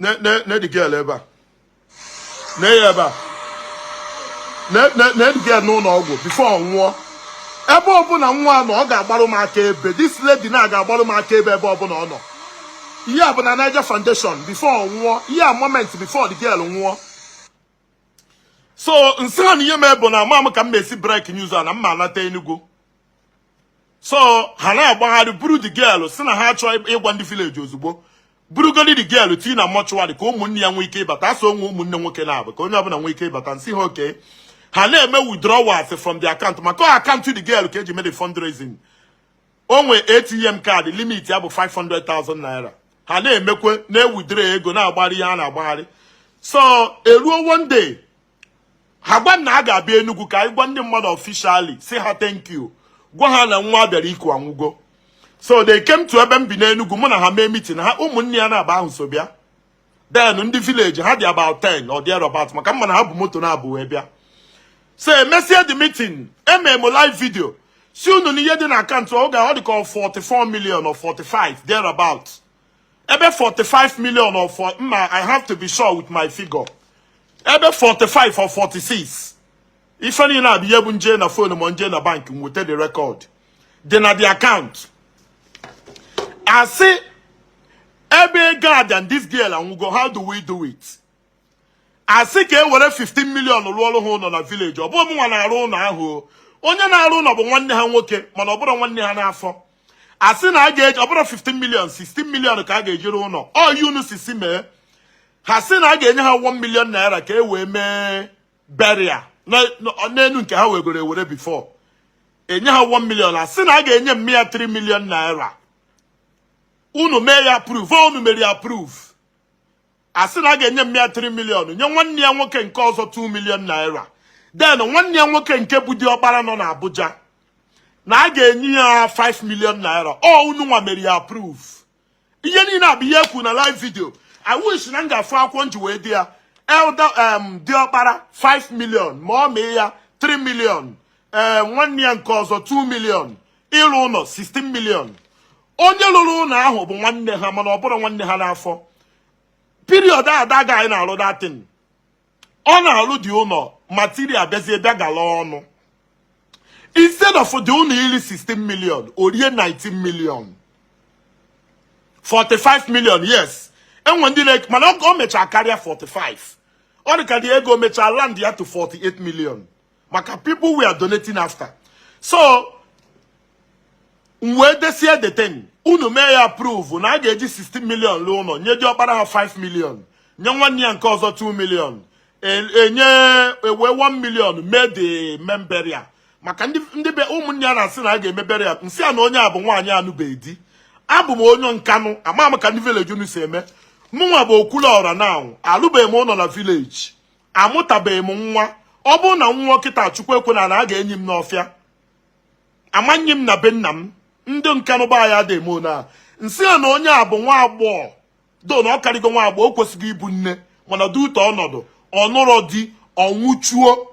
Ne the girl ebe a, ne ya ebe a, ne the girl n'ụlọ ọgwụ before ọ nwụọ. Ebe ọbụla nwa nọ, ọ ga-agbarụ m aka ebe this lady na-aga agbarụ m aka ebe, ebe ọbụla ọ nọ. Ihe a bụ na Niger Foundation before ọ nwụọ. Ihe a moment before the girl nwụọ. So nsị ha na ihe mee bụ na ama m ka m mesi break news a na mma anata Enugu. So ha na-agbagharị buru the girl, si na ha achọ ịgwa ndị village ozugbo, burugodi the girl tii na mortuary ka ụmụnne ya nwee ike ịbata. Asọ onwe ụmụnne nwoke na-abụ ka onye ọbụla nwee ike ịbata. Nsị ha oke ha na-eme withdrawals from the account, maka account the girl ka eji mee the fundraising. O nwe ATM card, limit ya bụ 500,000 naira. Ha na-emekwe na-ewithdraw ego, na-agbagharị ihe a na-agbagharị. So eruo one day, ha gwa m na a ga-abịa Enugu ka anyị gwa ndị mmadụ officially, si ha thank you, gwa ha na nwa bịara iku anwụgo. So they came to ebe m bi n'Enugu, mụ na ha mee meeting. Ha ụmụnne ya na-aba ahụ so bịa. Then ndị village ha dị about 10 or thereabout, maka mma na ha bụ moto na-abụ wee bịa. So emesie the meeting, emee m live video, si unu na ihe dị na account oge ọ dị ka 44 million or 45 thereabout, ebe 45 million or for mma, I have to be sure with my figure, ebe 45 or 46. Ife niile abụ ihe bụ nje na phone ma nje na bank nweta the record dị na the account. Asị ebe ego a dị and this girl anwụgo, how do we do it? Asị ka e were 15 million rụọ ọrụ ha ụlọ na village. Ọ bụghị mụnwa na-arụ ụlọ ahụ o. Onye na-arụ ụlọ bụ nwanne ha nwoke, mana ọ bụrụ nwanne ha n'afọ. Asị na a ga-eji, ọ bụrụ 15 million, 16 million ka a ga-eji rụọ ụlọ. Ọ unu sisi mee. Ha sị na a ga-enye ha 1 million naira ka e wee mee burial n'elu nke ha wegoro ewere before enye ha 1 million. Asị na a ga-enye mme ya 3 million naira. Unu mee ya approve, unu mere ya approve. Asị na a ga-enye mme ya 3 million, nye nwanne ya nwoke nke ọzọ 2 million naira. Then nwanne ya nwoke nke bụ diọkpara nọ n'Abuja, na a ga-enye ya 5 million naira. Ọ unu nwa mere ya approve. Ihe niile a bụ ihe ekwu na live video. I wish na m ga-afụ akwụkwọ nji wee dị ya. Elder diọkpara 5 million, ma ọ mee ya 3 million, ee, nwanne ya nke ọzọ 2 million, ịrụ ụlọ 16 million. Onye lụrụ ụlọ ahụ bụ nwanne ha, mana ọ bụrụ nwanne ha n'afọ. Period ada ga anyị na-alụ datin, ọ na-alụ dị ụlọ, material bịazie bịa gala ọnụ. Instead of dị ụlọ iri 16 million, o rie 19 million, 45 million. Yes, enwe ndị na mana o mechaa karịa 45. Ọ dị ka dị ego mechaa land ya to 48 million, maka people were donating after. So m wee desie the thing, unu mee ya approve na a ga-eji 16 million lụọ ụlọ, nye diọkpara ha 5 million, nye nwanne ya nke ọzọ 2 million, enye ewe 1 million mee the main burial, maka ndị be ụmụnne ya na-asị na a ga-eme burial. Nsị a na onye a bụ nwaanyị anụbeghị di. Abụ m onye Nkanụ, ama m ka ndị village unu si eme. Mụnwa bụ Okwuluọra na alụbeghị m ụlọ na village, amụtabeghị m nwa. Ọ bụrụ na nwa kịta, Chukwu ekwe na a ga-enyi m n'ọfịa, amanye m na be nna m. Ndị Nkanụ be anyị adịghị eme one a. Nsị ya na onye a bụ nwa agbọghọ do na ọ karịgo nwa agbọghọ, o kwesịghị ịbụ nne, mana dị ụtọ ọnọdụ ọnụrọ di ọnwụchuo.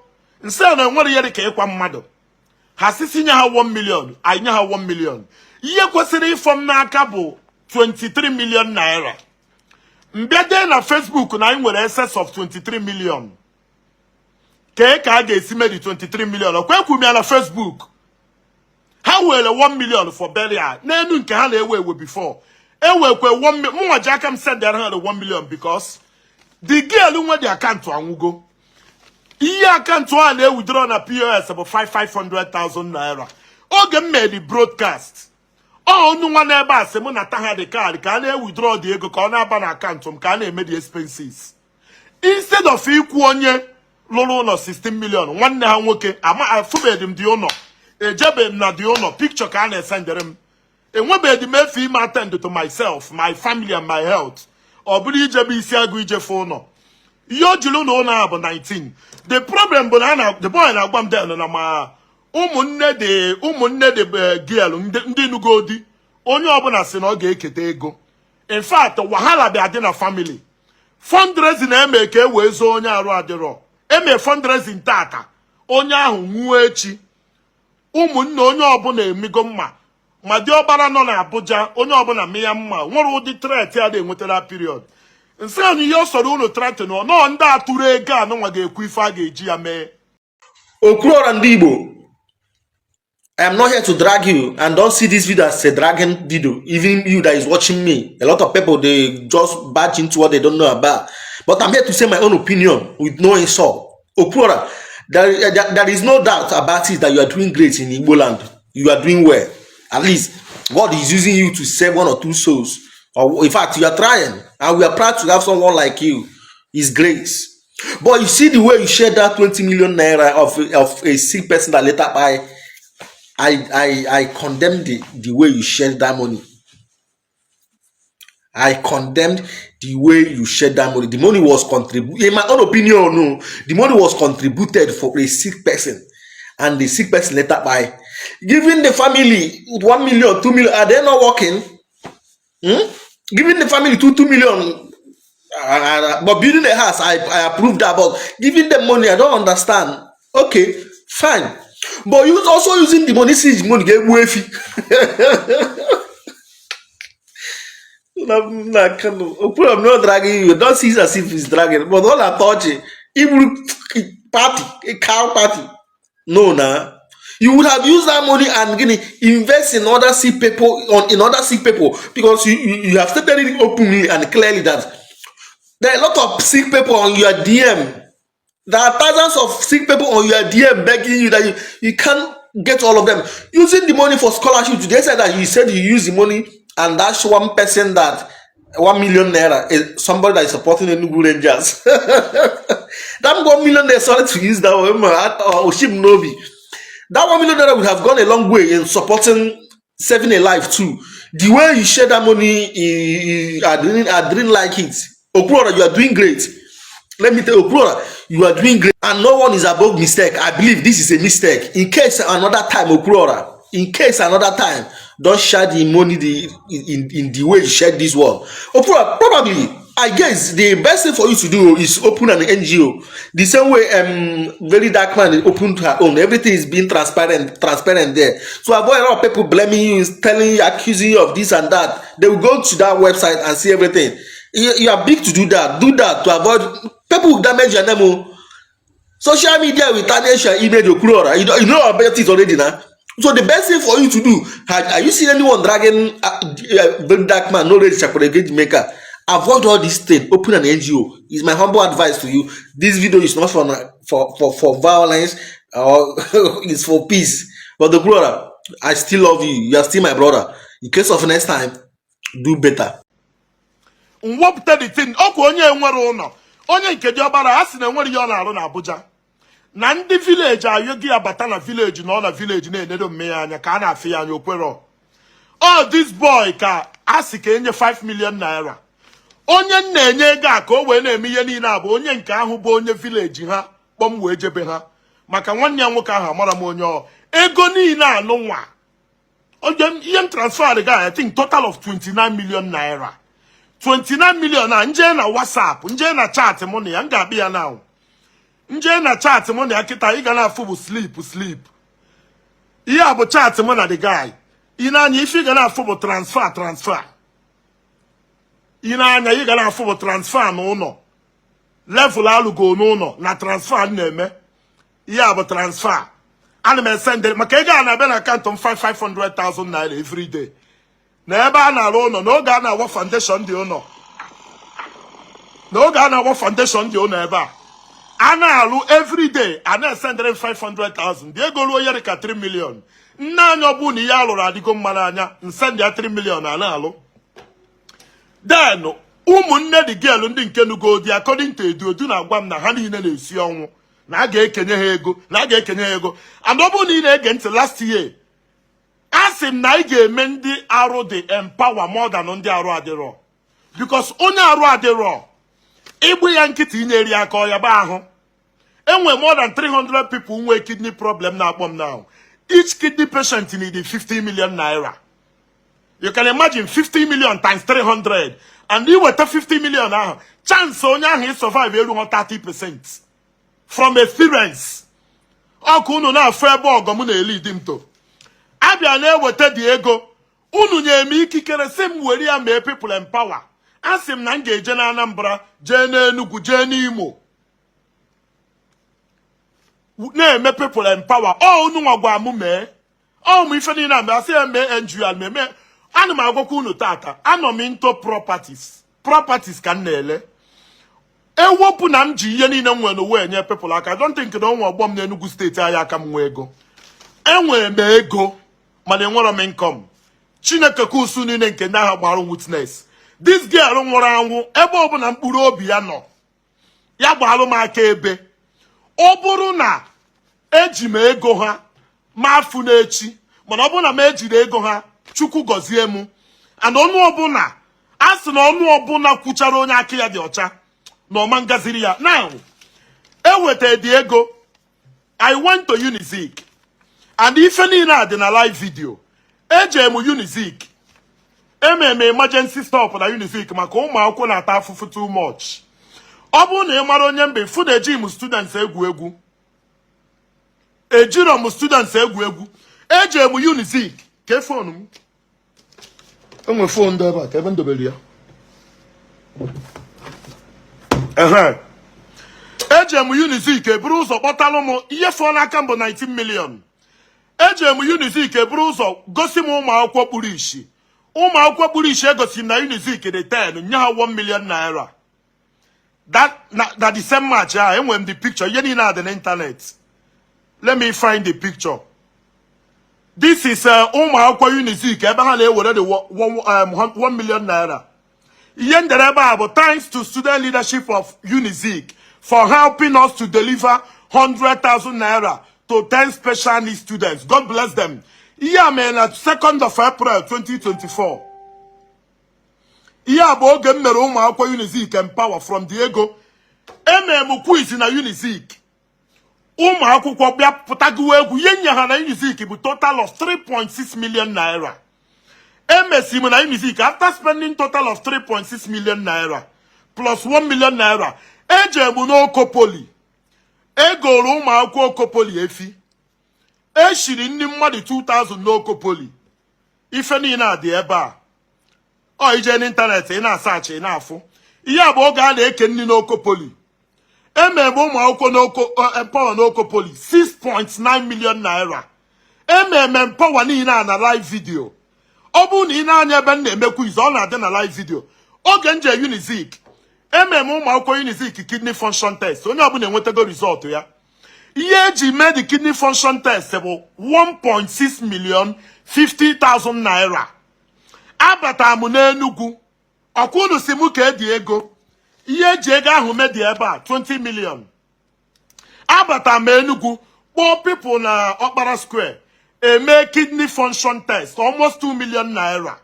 Nsị ya na enwere ihe dị ka ịkwa mmadụ. Ha sisi nye ha 1 million, anyị nye ha 1 million. Ihe kwesịrị ịfọ m n'aka bụ 23 million naira. Mbịa dee na Facebook na anyị nwere excess of 23 million. Kee ka a ga-esi medi 23 million? Ọkwa ekwu m ya na Facebook. Ha were 1 million for burial n'elu nke ha na-ewe ewe before ewekwe 1 million. Mụnwa ji aka m send ha the 1 million because the girl nwe the account anwụgo. Ihe account a na-ewithdraw na POS bụ 500,000 naira. Oge m mere the broadcast, ọ onu nwa n'ebe a sị mụ nata ha the card ka a na-ewithdraw dị ego, ka ọ na-aba na account m, ka a na-eme the expenses, instead of ikwu onye lụrụ ụlọ 16 million, nwanne ha nwoke. Ama afụbeghị m dị ụlọ, ejebeghị m na dị ụlọ, picture ka a na-esendere m. Enwebeghị m efe ime attend to myself, my family and my health. Ọ bụrụ ijebe isi agụ ijefe ụlọ, ihe o jiri ụlọ ụlọ a bụ 19. The problem bụ na the boy na-agwa m den na ma ụmụnne dị, ụmụnne dị girl, ndị nugo di, onye ọbụla sị na ọ ga-eketa ego. In fact, wahala bịa dị na family. Fundraising eme ka e wee zoo onye arụ adịrọ. Eme fundraising tata, onye ahụ nwuo echi. Ụmụnne onye ọbụla emigo mma, ma diọkpara nọ n'Abuja, onye ọbụla mịya mma. Nwere ụdị threat ya na-enwetara period. Nsị anyị ihe ọ sọrọ unu threaten nọọ ndị atụrụ ego anụnwa ga-ekwu ife a ga-eji ya mee. Okwuluora ndị Igbo, I am not here to drag you, and don't see this video as a dragging video. Even you that is watching me, a lot of people, they just barge into what they don't know about. But I'm here to say my own opinion with no insult. Okwuluora, there is no doubt about it that you are doing great in Igbo land. You are doing well. At least God is using you to save one or two souls. Or in fact, you are trying, and we are proud to have someone like you. It's grace. But you see the way you share that 20 million naira of a sick person that later buy. I condemn the way you shared that money. I condemned the way you shared that money. The money was contributed, in my own opinion, no, the money was contributed for a sick person, and the sick person later buy. Giving the family 1 million, 2 million, are they not working? Hmm? Giving the family 2 million, but building a house, I approve that. But giving them money, I don't understand. Okay, fine. But you also using the money, see the money, get wefi. I'm not dragging you. Don't see it as if it's dragging. But all I touch it, even party, a cow party. No, nah. You would have used that money and gini, invest in other sick people on in other sick people, because you have stated it openly and clearly that there are a lot of sick people on your DM. There are thousands of sick people on your DM begging you that you can't get all of them. Using the money for scholarship, they said that you said you use the money, and that's one person that 1 million naira is somebody that is supporting the Enugu Rangers. That 1 million naira, sorry to use that one, Oshim Nobi. That 1 million naira would have gone a long way in supporting saving a life too. The way you share that money, I didn't like it. Okwuluora, you are doing great. Let me tell you, Okwuluora, you are doing great, and no one is above mistake. I believe this is a mistake. In case another time, Okwuluora, in case another time, don't share the money in the way you shared this one. Okwuluora, probably, I guess the best thing for you to do is open an NGO. The same way Very Dark Man opened her own. Everything is being transparent there. So avoid a lot of people blaming you, telling you, accusing you of this and that. They will go to that website and see everything. You are big to do that. Do that to avoid people who damage your name. Social media will tarnish your image. Okwuluora. You know about it already now. So the best thing for you to do, are you seeing anyone dragging Very Dark Man, no ready engage maker? Avoid all this thing. Open an NGO. Is my humble advice to you. This video is not for violence, or it's for peace. But the brother, I still love you. You are still my brother. In case of next time, do better. Mwepụta the thing ọkwa onye nwere ụlọ, onye nke diọkpara a sị na enwere ihe ọ na-arụ na Abuja na ndị village ayọghị ya bata na village na ọ na village na-enedo mme ya anya ka a na-afị ya anya okwero. Ọ this boy ka a sị ka enye 5 million naira. Onye m na-enye ego a ka o wee na-eme ihe niile a bụ onye nke ahụ bụ onye village ha kpọm wee jebe ha maka nwanne ya nwoke ahụ amara m onye ọ ego niile anụnwa onye ihe m transfer ga, I think total of 29 million naira, 29 million a nje na WhatsApp, nje na chat mụ na ya m ga-akpị ya now, nje na chat mụ na ya kịta ị ga na-afụ bụ sleep sleep. Ihe a bụ chat mụ na the guy. Ị na-anya ife ị ga na-afụ bụ transfer transfer. Ị na-anya ị ga na-afụ bụ transfer n'ụlọ level alụgo n'ụlọ na transfer m na-eme. Ihe a bụ transfer ana m esende maka ego a na-abịa na account m 500,000 naira every day na ebe a na-arụ ụlọ n'oge a na-awa foundation dị ụlọ, n'oge a na-awa foundation dị ụlọ ebe a a na-alụ everyday a na-esendere 500,000 dị ego ruo ya dị ka 3 million. Nne anya ọ bụrụ na ihe alụrụ adịgo mma n'anya nsend ya 3 million a na-alụ. Then ụmụnne dị girl ndị nke nugodi, according to Edu, Edu na-agwa m na ha niile na-esi ọnwụ na a ga-ekenye ha ego, na a ga-ekenye ha ego. And ọ bụrụ na ị na-ege ntị last year, a sị m na anyị ga-eme ndị arụ dị empower more than ndị arụ adịrọ, because onye arụ adịrọ ịgbụ ya nkịtị inyeri ya aka ọ yaba ahụ. Enwe more than 300 people nwee kidney problem na-akpọ m now. Each kidney patient need 50 million naira. You can imagine 50 million times 300, and iweta 50 million ahụ, chance onye ahụ ị survive erughị 30% from experience. Ọkụ unu na-afụ ebe ọgọ m na-eli di m to abịa na-eweta dị ego unu nye m ikikere si m were ya mee people empower. A sị m na m ga-eje na Anambra, jee n'Enugu, jee n'Imo, na-eme people empower. Ọ unu nwa gwa mụ mee ọ ụmụ ife niile a mgbe asị ya mee NGO eme. Ana m agwakwa unu tata, anọ m into properties. Properties ka m na-ele. Ewepụ na m ji ihe niile m nwere n'ụwa enye people aka, I don't think na onwe ọgbọ m n'Enugu steeti anyị aka m nwee ego. Enwere m ego, mana enwerọ m income. Chineke ka usu niile nke ndị agha gbara witness. This girl nwụrụ anwụ, ebe ọbụla mkpụrụ obi ya nọ, ya gbaalụ m aka ebe ọ bụrụ na eji m ego ha ma afụ n'echi, mana ọ bụrụ na m ejiri ego ha, Chukwu gọzie m. And ọnụ ọbụla a sị na ọnụ ọbụla kwuchara onye aka ya dị ọcha na ọma ngaziri ya. Now, eweta dị ego, I went to Unizik, and ife niile a dị na live video. Eje m Unizik, ememe m emergency stop na Unizik maka ụmụ akwụkwọ na-ata afụfụ too much. Ọ bụrụ na ị mara onye mbe fụ na eji m students egwu egwu, ejiro m students egwu egwu. Eje m Unizik ka phone m enwe phone dị ebe a ka ebe m dobere ya. Ehe, eje m Unizik, eburu ụzọ kpọtalụ m ihe fọọ n'aka mbụ 19 million. Eje m Unizik, eburu ụzọ gosi m ụmụ akwụkwọ kpuru ishi. Ụmụ akwụkwọ kpuru ishi egosi m na Unizik dị 10, nye ha 1 million naira. That na the same match ahụ, enwere m the picture. Ihe niile a dị n'internet. Let me find the picture. This is ụmụ akwụkwọ Unizik ebe ha na-ewere the 1 million naira. Ihe ndere ebe a bụ thanks to student leadership of Unizik for helping us to deliver 100,000 naira to 10 special needs students. God bless them. Ihe a mere na 2nd of April 2024. Ihe a bụ oge m mere ụmụ akwụkwọ Unizik empower from the ego. Emere m quiz na Unizik, ụmụ akwụkwọ bịa pụtagowa egwu. Ihe nye ha na Unizik bụ total of 3.6 million naira. Emesi m na Unizik, after spending total of 3.6 million naira plus 1 million naira, eje m n'Oko Poly, egoro ụmụ akwụkwọ Oko Poly efi, eshiri ndị mmadụ 2000 n'Oko Poly. Ife niile a dị ebe a. Ọ ije n'internet, ị na-asaachị, ị na-afụ. Ihe a bụ oge a na-eke nri n'Oko Poly. Emere m ụmụ akwụkwọ n'Oko empower n'Oko Poly 6.9 million naira. Emere m empower niile a na live video. Ọ bụrụ na ị na-anya ebe m na-eme quiz, ọ na-adị na live video. Oge m je Unizik, emere m ụmụ akwụkwọ Unizik kidney function test. Onye ọbụla enwetago result ya. Ihe eji mee the kidney function test bụ 1.6 million 50,000 naira. Abatara m n'Enugu, ọkwa unu si mụ ka edi ego. Ihe eji ego ahụ mee dị ebe a, 20 million. Abatara m Enugu, kpọọ people na Okpara Square, eme kidney function test, almost 2 million naira.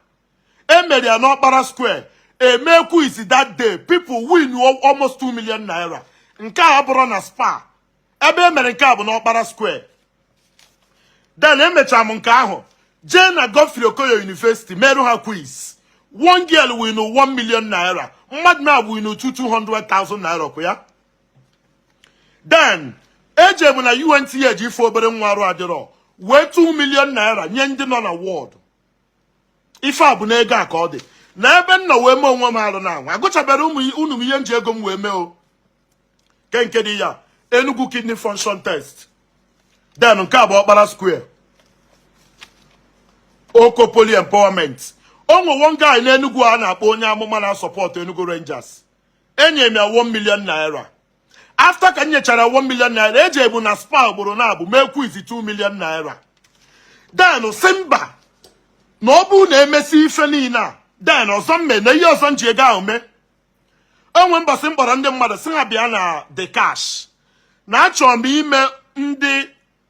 Emere ya n'Okpara Square, eme quiz that day, people win almost 2 million naira. Nke a bụrụ na Spa ebe e mere nke a bụ n'Okpara Square. Then emechara m nke ahụ, jee na Godfrey Okoye University, merụ ha quiz. One girl win 1 million naira, mmadụ na win 200,000 naira kwa ya. Then eje m na UNTH ife obere nwa arụ adịrọ, wee 2 million naira nye ndị nọ na ward. Ife a bụ n'ego a ka ọ dị na ebe m nọ wee mee onwe m arụ na anwa. Agụchabere ụmụ unu m ihe m ji ego m wee mee o ke nke dị ya Enugu kidney function test. Then nke a bụ Okpara Square, Oko Poly empowerment. O nwe one guy n'Enugu a na-akpọ onye amụma na-support Enugu Rangers. Enye m ya 1 million naira. After ka m nyechara 1 million naira, eji ebu na Spa ugboro na abụ mee quiz, 2 million naira. Then si mba, na ọ bụrụ na emesi ife niile a, then ọzọ mme na ihe ọzọ m ji ego ahụ mee. Onwe mbọsị m kpọrọ ndị mmadụ si ha bịa na the cash, na achọrọ m ime ndị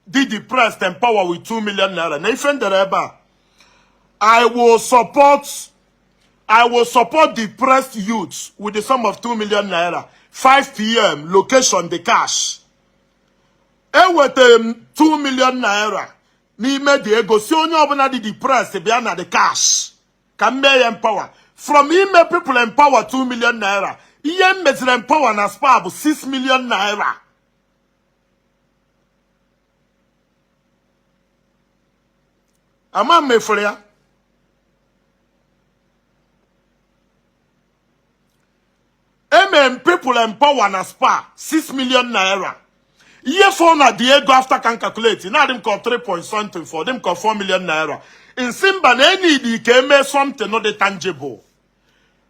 dị depressed empower with 2 million naira. Na ife ndere ebe a, I will support depressed youths with the sum of 2 million naira, 5 p.m., location the cash. Ewetara m 2 million naira n'ime dị ego, si onye ọbụla dị depressed bịa na the cash ka m mee ya empower. From ime people empower 2 million naira, ihe m meziri empower na Spa bụ 6 million naira. Ama m mefere ya. Eme people empower na Spar 6 million naira. Ihe fọ na dị ego after can calculate na adị m ka 3 point something for dị m ka 4 million naira. Nsị mba na enidi ka eme something no dị tangible.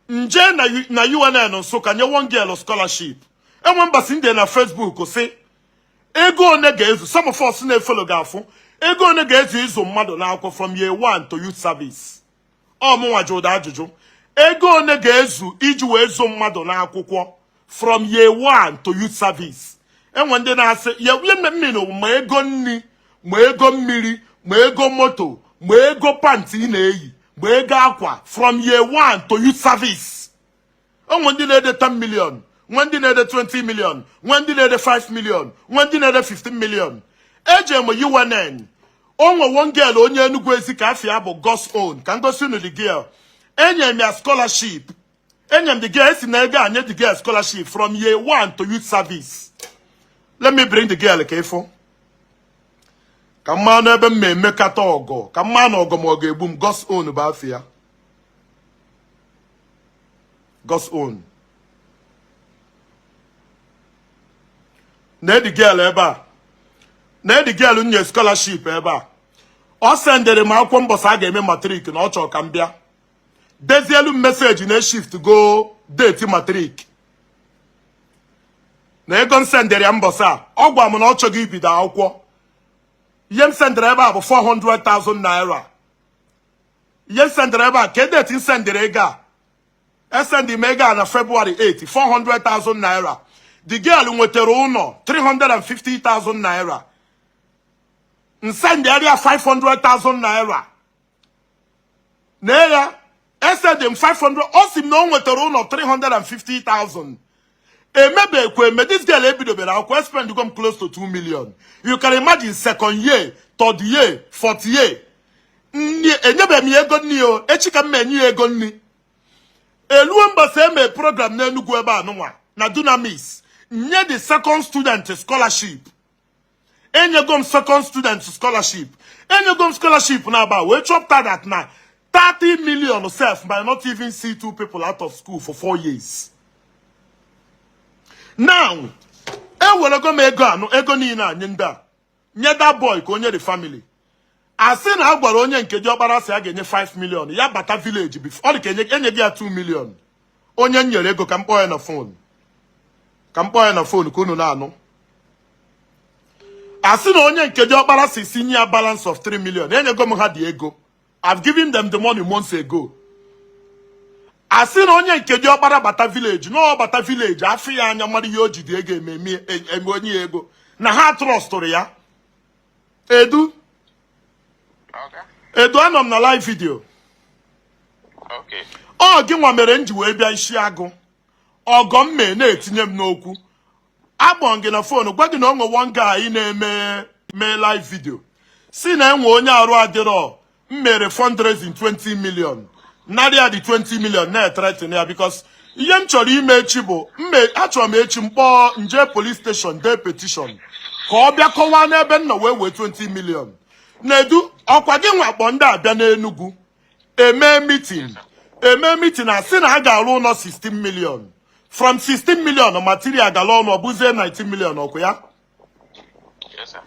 Nje na UNN Nsụka nye one girl scholarship. Enwe mbọsị ndị na Facebook sị ego one ga-ezu, some of us na-efollow ga-afụ ego one ga-ezu ịzụ mmadụ n'akwụkwọ from year one to youth service. Ọ mụnwa jụrụ ajụjụ, ego one ga-ezu iji wee zụ mmadụ n'akwụkwọ from year one to youth service. Enwe ndị na-asị ya ihe mmiri, ma ego nri, ma ego mmiri, ma ego moto, ma ego pant ị na-eyi, ma ego akwa, from year one to youth service. Onwe ndị na-ede 10 million, nwe ndị na-ede 20 million, nwe ndị na-ede 5 million, nwe ndị na-ede 15 million. Eje m UNN, onwe one girl onye Enugu Ezike, afia bụ God's own. Ka ngosi unu the girl enye m ya scholarship. Enye m the girl, esi na ego a nye the girl scholarship from year one to youth service. Let me bring the girl ka ịfụ, ka mma n'ebe m ma emekata ọgọ, ka mma na ọgọ ma ọ ga-egbu m. God's own bụ afia, God's own. Na the girl ebe a, na the girl nye scholarship ebe a. Ọ sendere m akwụkwọ mbọsị a ga-eme matric na ọ chọrọ ka m bịa dezielu m message na shift go date matric na ego m sendere ya mbọsị a. Ọ gwa m na ọ chọghị ibido akwụkwọ. Ihe m sendere ebe a bụ 400,000 naira. Ihe m sendere ebe a, ka date m sendere ego a, esendị m ego a na February 8, 400,000 naira. The girl nwetara ụlọ 350,000 naira. Nsendịarịa 500,000 naira na ya, esendị m 500. Ọ sị m na o nwetara ụlọ 350,000, emebekwa eme. This girl ebidobere akwụkwọ, spend go m close to 2 million. You can imagine, second year, third year, fourth year, nni enyebeghị m ya ego nni o. Echi ka m enye ya ego nni. Eluo mbọsị eme program n'Enugu ebe a nụnwa na Dunamis, nye the second student scholarship. Enyego m second student scholarship, enyego m scholarship na-aba wee chọpụta that na 30 million sef might not even see two people out of school for 4 years. Now ewerego m ego anụ, ego niile a nye ndị a, nye that boy ka onye the family. Asị na a gwara onye nke diọkpara sị a ga-enye 5 million ya bata village before ọ dị ka enye gị ya 2 million. Onye m nyere ego, ka m kpọọ ya na phone, ka m kpọọ ya na phone ka unu na-anụ. Asị na onye nke diọkpara si nye ya balance of 3 million. Enyego m ha dị ego, I've given them the money months ago. Asị na onye nke diọkpara bata village, na ọ bata village afọ ya anya mara ihe o ji dị ego eme eme onye ya ego na ha trustụrụ ya. Edu. Okay. Edu, anọ m na live video. Okay. Ọ gị nwa mere m ji wee bịa isi agụ ọgọ m mee na-etinye m n'okwu. Akpọ m gị na phone, gwa gị na ọ nwe one guy na-eme mee live video si na enwe onye arụ adịrọ, m mere fundraising 20 million, narị ya dị 20 million na-ethreaten ya, because ihe m chọrọ ime echi bụ mme achọrọ m echi m kpọọ nje police station, dee petition ka ọ bịa kọwaa n'ebe m nọ wee wee 20 million. Na-edu ọkwa gị nwa kpọ ndị abịa n'Enugu eme meeting, eme meeting, a sị na a ga-arụ ụlọ 16 million. From 16 million, material gara ọnụ, ọ bụzie 19 million, ọkụ ya. Yes, sir.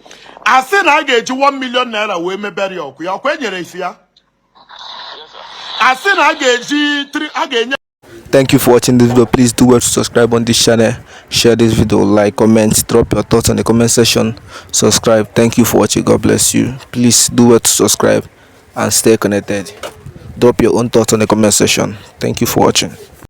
A sị na a ga-eji 1 million naira wee mebere ya, ọkụ ya, ọkwa enyere isi ya. Yes, sir. A sị na a ga-eji 3 a ga-enye. Thank you for watching this video. Please do well to subscribe on this channel, share this video, like, comment, drop your thoughts on the comment section, subscribe. Thank you for watching. God bless you. Please do well to subscribe and stay connected. Drop your own thoughts on the comment section. Thank you for watching.